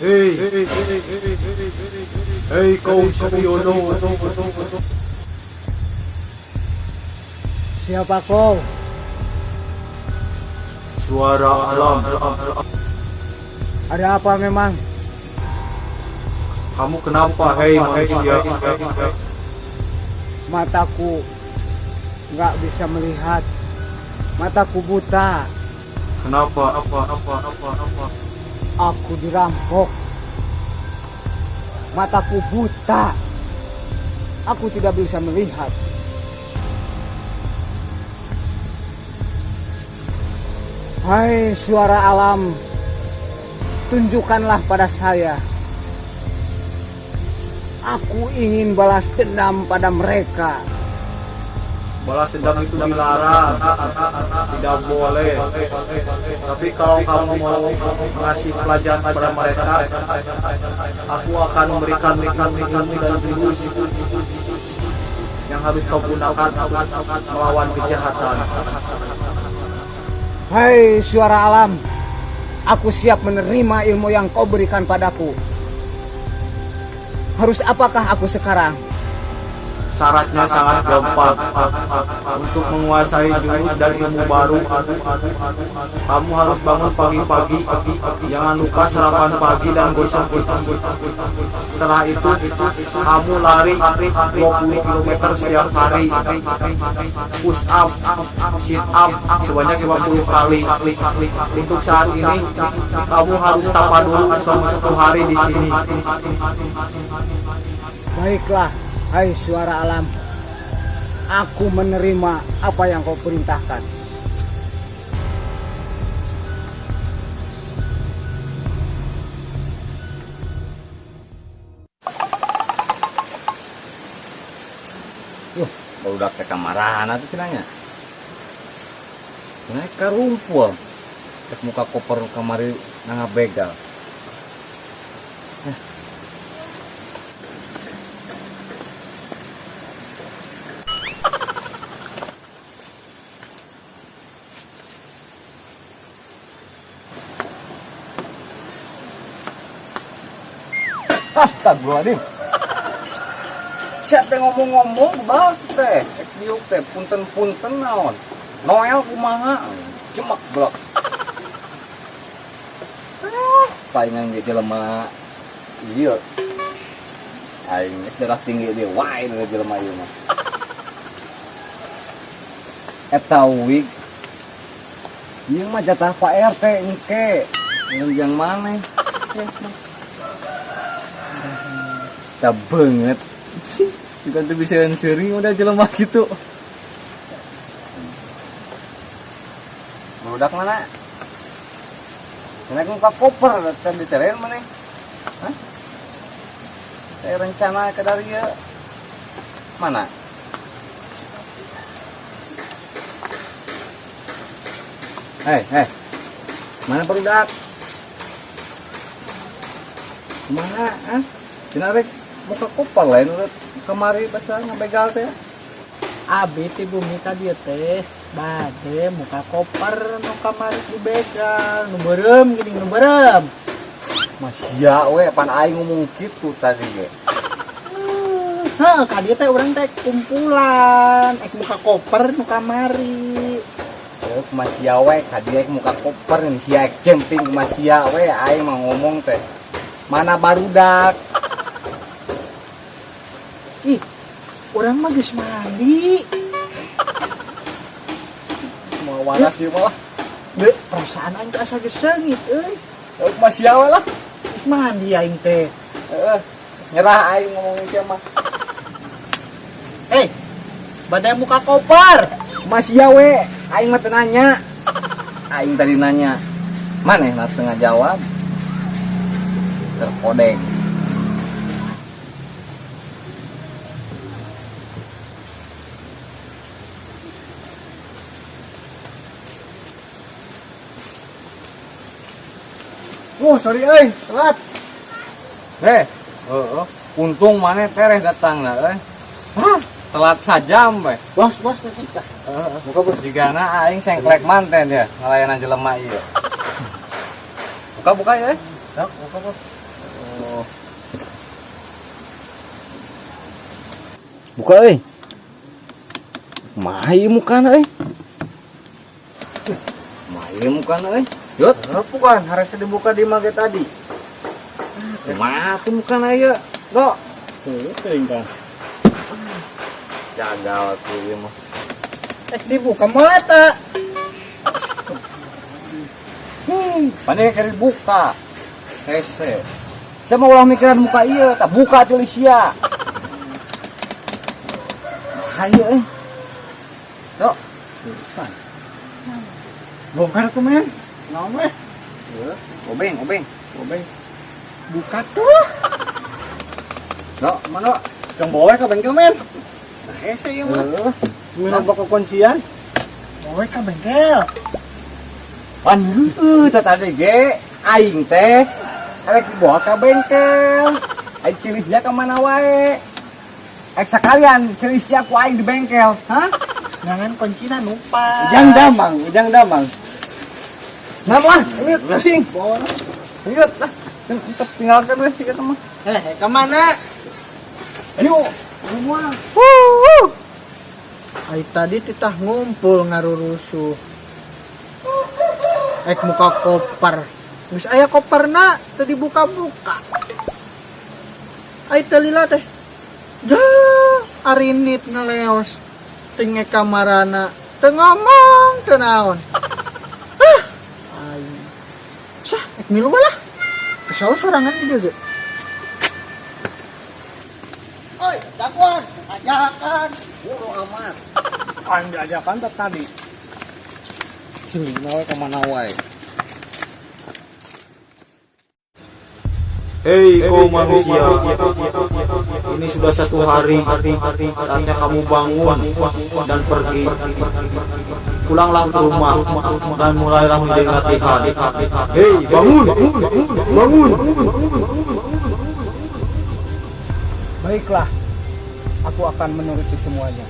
Hei, hei kau Suyono. Siapa kau? Suara alam. Ada apa memang? Kamu kenapa, hei manusia? Mataku nggak bisa melihat. Mataku buta. Kenapa? Apa? Apa? Apa? Apa? Aku dirampok. Mataku buta. Aku tidak bisa melihat. Hai suara alam, tunjukkanlah pada saya. Aku ingin balas dendam pada mereka. Balas dendam itu dilarang, tidak boleh. Tapi kalau kamu mau ngasih pelajaran kepada mereka, aku akan memberikan ilmu dan jurus yang harus kau gunakan melawan kejahatan. Hai suara alam, aku siap menerima ilmu yang kau berikan padaku. Harus apakah aku sekarang? Syaratnya sangat gampang. Untuk menguasai jurus dan ilmu baru, kamu harus bangun pagi-pagi. Jangan lupa sarapan pagi dan gosok gigi. Setelah itu, kamu lari 20 km setiap hari. Push up, sit up sebanyak 50 kali. Untuk saat ini, kamu harus tapa dulu selama 1 hari di sini. Baiklah, hai suara alam. Aku menerima apa yang kau perintahkan. Barudak teh kamarana tuh cenah nya? Cenah karumpul. Rek muka koper kamari na ngabegal. Eh. Astagfirullahaladzim. Sia teh ngomong-ngomong balas teh, rek diuk teh punten-punten naon. Noel kumaha? Cemak blok. Ah, palingan ge jelema ieu. Aing geus darah tinggi dia wae dari jelema ieu mah. Eta wig. Ieu mah jatah Pak RT engke. Yang maneh? Tak banget. Juga tuh bisa sering udah jelema gitu. Budak mana? Naik muka koper dan diteren mana? Hah? Saya rencana ke dari ya. Mana? Hei, hei. Mana barudak? Mana? Hah? Cenah rek muka koper lain udah kemari bahasa ngabegal teh. Abi ti bumi ka dieu teh bade muka koper nu kamari dibegal, nu beureum geuning, nu beureum. Mas ya we pan aing ngomong gitu tadi ge. Heuh, ka dieu teh urang teh kumpulan ek muka koper nu kamari. Eh, kumaha sia we ka dieu muka koper ini sia ek jemping kumaha sia we aing mah ngomong teh. Mana barudak? Ih, urang mah geus mandi. Mau waras sih malah. Be, perasaan aing teh asa geus seungit euy. Eh, kumaha sia we lah. Geus mandi aing teh. Eh, nyerah aing ngomongin sia mah. Eh, bade muka koper. Kumaha sia we aing mah teu nanya. Aing tadi nanya. Maneh lah teu ngajawab. Terkodeng. Oh, sorry euy, telat. Eh, heeh. Untung maneh tereh datang lah euy. Hah, telat sajam we. Bos, bos, bos. Heeh. Muka bos jigana aing sengklek manten ya ngalayanan jelema ieu. Buka buka ya. Sok, buka, bos. Allah. Buka euy. Kumaha ieu mukana euy? Kumaha ieu mukana euy? Yut, bukan harusnya dibuka di mage tadi. Kumaha tuh mukana ieu? Dok. Teuing kan. Jagal tuh ieu mah. Dibuka mata. Pane keur dibuka. Hese. Saya mau ulah mikiran muka ieu, tak buka tuh sia. Hayu euy. Dok. Bongkar tuh men. Naon weh? Obeng, obeng. Obeng. Buka tuh. Dok, mana? Jong bawa ke bengkel men. Nah, hese ieu mah. Heeh. Minum bakal kuncian. Bawa ke bengkel. Pan heueuh teh tadi ge aing teh erek dibawa ka bengkel. Aing cilisnya ka mana wae. Ek sakalian cilisnya ku aing di bengkel, hah? Jangan kuncinya numpang. Ujang damang, ujang damang. Nah lah, ini pusing. Lanjut lah. Tetep tinggalkan weh kita mah. Kemana? Ayo, semua. Ai tadi titah ngumpul ngarurusuh. Ek muka koper. Geus aya koperna teu dibuka-buka. Ai teu lila teh. Jah, arinit ngaleos. Tenge kamarana teu ngomong teu naon. Ah, ai. Sah, ek milu lah. Kesal sorangan ieu ge. Oi, dakuan, ajakan. Bodo amat. Aing diajakan teh tadi. Celina we ka mana wae. Hei kau manusia, ini sudah satu hari, saatnya kamu bangun dan pergi. Pulanglah ke rumah dan mulailah menjadi latihan. Hei, bangun, bangun. Baiklah, aku akan menuruti semuanya.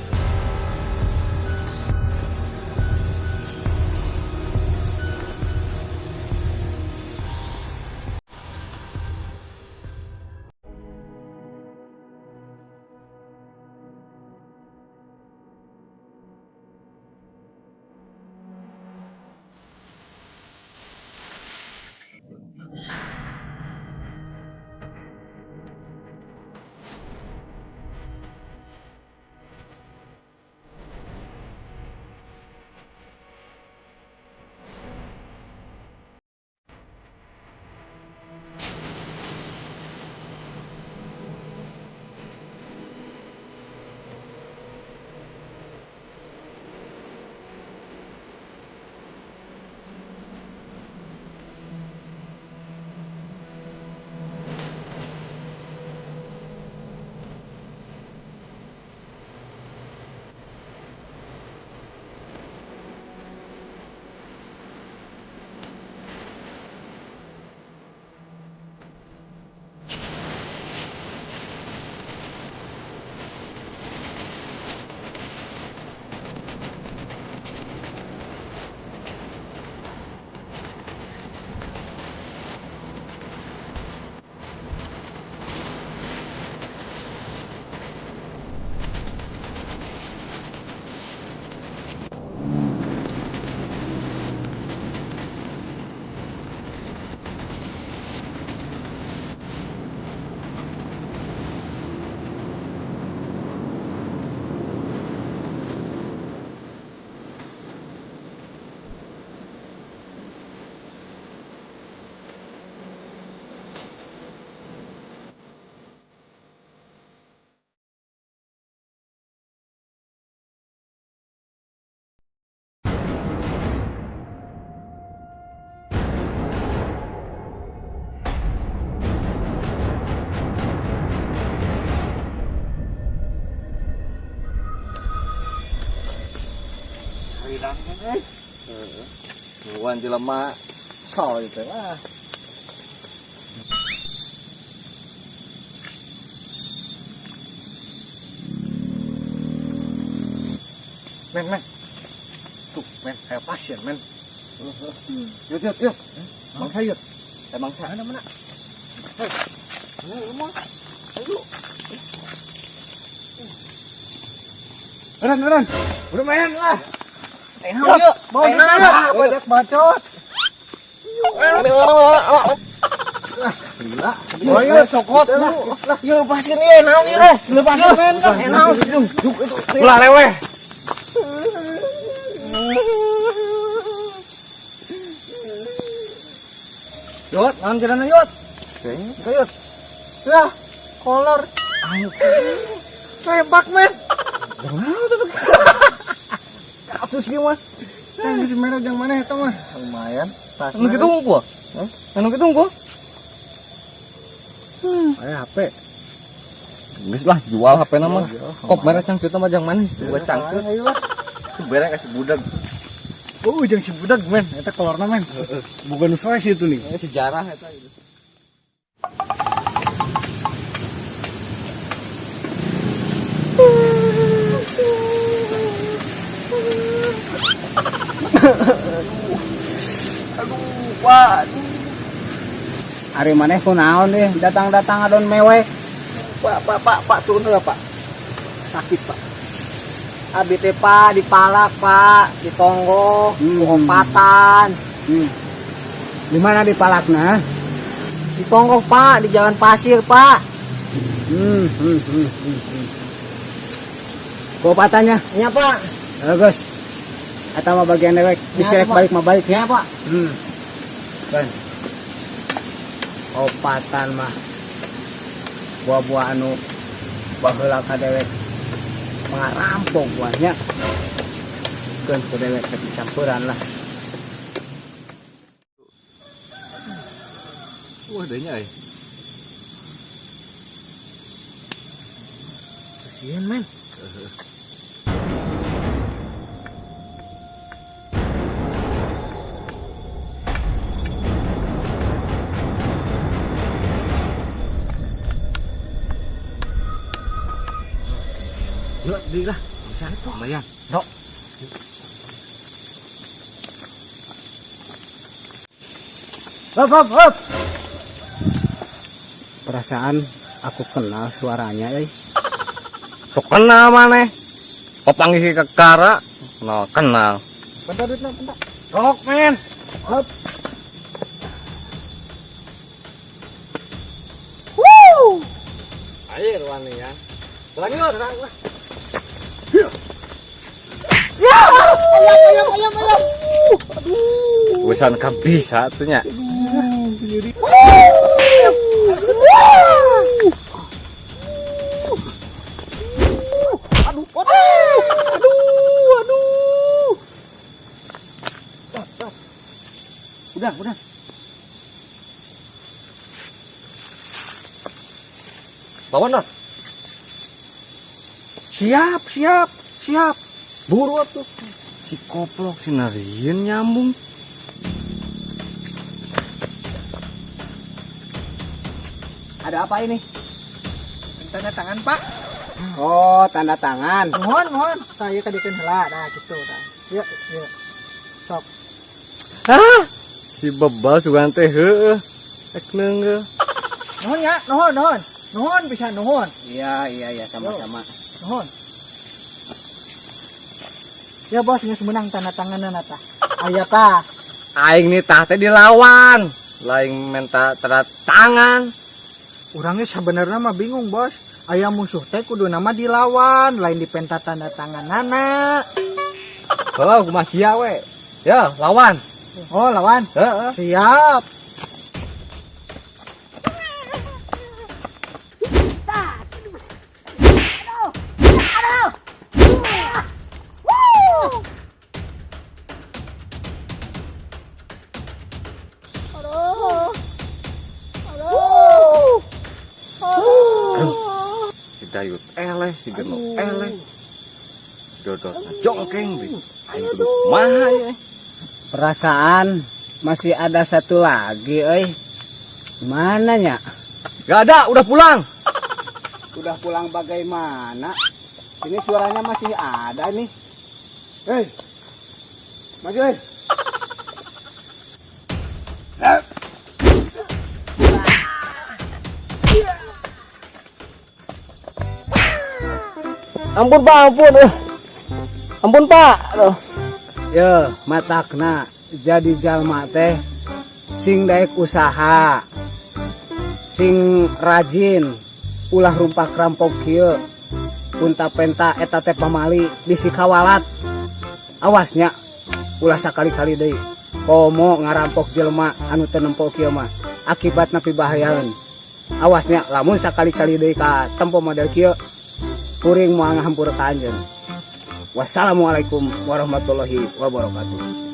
Buruan jelema Sol itu lah. Men, men. Tuh, men, kayak pasien, men. Yuk, yuk, yuk. Bangsa yuk. Bangsa. Mana, mana? Ayo mah. Ayo. Ran, ran. Udah main lah. Enak yuk. Mau Enak. Banyak bacot. Gila. Oh iya, sokot lah. Yuk lepaskan ieu naon ieu eh. Lepaskan men kan. Naon. Ulah leweh. Yot, naon jalan yot? Kayaknya yot. Lah, kolor. Ayo. Tembak men. Kasus ieu mah. Yang geus merah jang mana eta mah? Lumayan. Tas. Anu kitu unggul. Anu kitu unggul. Ayo HP. Geus lah jual HP na mah. Kop merah cangcut mah jang manis, dua cangcut. Ayo lah. Itu bere kasih budak. Oh, jeung si budak men, eta kolorna men. Bukan nu sih itu nih. Ini sejarah eta gitu. Aduh, Pak. Ari maneh kunaon deh, datang-datang adon mewek. Pak, Pak, Pak, Pak, turun lah, Pak. Sakit, Pak. Abi teh, Pak, dipalak, Pak, ditonggo, opatan. Di mana dipalakna? Ditonggo, Pak, di jalan pasir, Pak. Kopatannya? Iya, Pak. Bagus. Atau mah bagian dewek, bisa Ya, Pak. balik mah balik. Iya, Pak. Kan. Opatan mah buah-buah anu baheula ka dewek mangarampok buahnya. Keun ku dewek teh dicampuran lah. Wah, denya euy. Kasihan men. Yuk, beli lah. Bisa, lumayan. Dok. Hop hop hop. Perasaan aku kenal suaranya euy. Sok kenal maneh. Papanggih ke kara, kenal kenal. Bentar duitna, bentar. Rok men. Hop. Ayo wani ya. Lanjut. Ya! Ayam, ayam, ayam, ayam. Aduh. Wisan kabisa tuh nya. Aduh, aduh, aduh, aduh. Udah, udah. Bawa not. Siap, siap, siap. Buru tuh. Si koplok si nariin nyambung. Ada apa ini? Tanda tangan, Pak. Oh, tanda tangan. Mohon, mohon. Saya kadieukeun heula. Nah, gitu tah. Yuk, yuk. Sok. Hah? Si bebal sugan teh heueuh. Ek neunggeuh. Nuhun ya, nuhun, nuhun. Nuhun bisa nuhun. Iya, iya, iya, sama-sama. Nuhun. Ya bos, geus meunang tanda tanganna tah. Aya tah. Aing nih tah teh dilawan. Lain minta tanda tangan. Urangnya sebenarnya mah bingung bos. Aya musuh teh kudu nama dilawan, lain dipenta tanda tanganana. Heuh, kumaha sia we. Ya, lawan. Oh, lawan. Heeh. Siap. Si Dayut eleh, si Genuk eleh. Dodot jongkeng di. Aing kudu kumaha ye. Perasaan masih ada satu lagi, euy. Mana nya? Gak ada, udah pulang. Udah pulang bagaimana? Ini suaranya masih ada nih. Hei. Maju, hei. Ampun, Pak, ampun. Eh. Ampun, Pak. Aduh. Ya, matakna jadi jalma teh sing daek usaha, sing rajin, ulah rumpak rampok kieu. Punta penta eta teh pamali bisi kawalat. Awas nya, ulah sakali-kali deui. Komo ngarampok jelema anu teu nempo kieu mah. Akibatna pibahayaeun. Awas nya, lamun sakali-kali deui ka tempo model kieu, kuring moal ngahampura ka anjeun. Wassalamualaikum warahmatullahi wabarakatuh.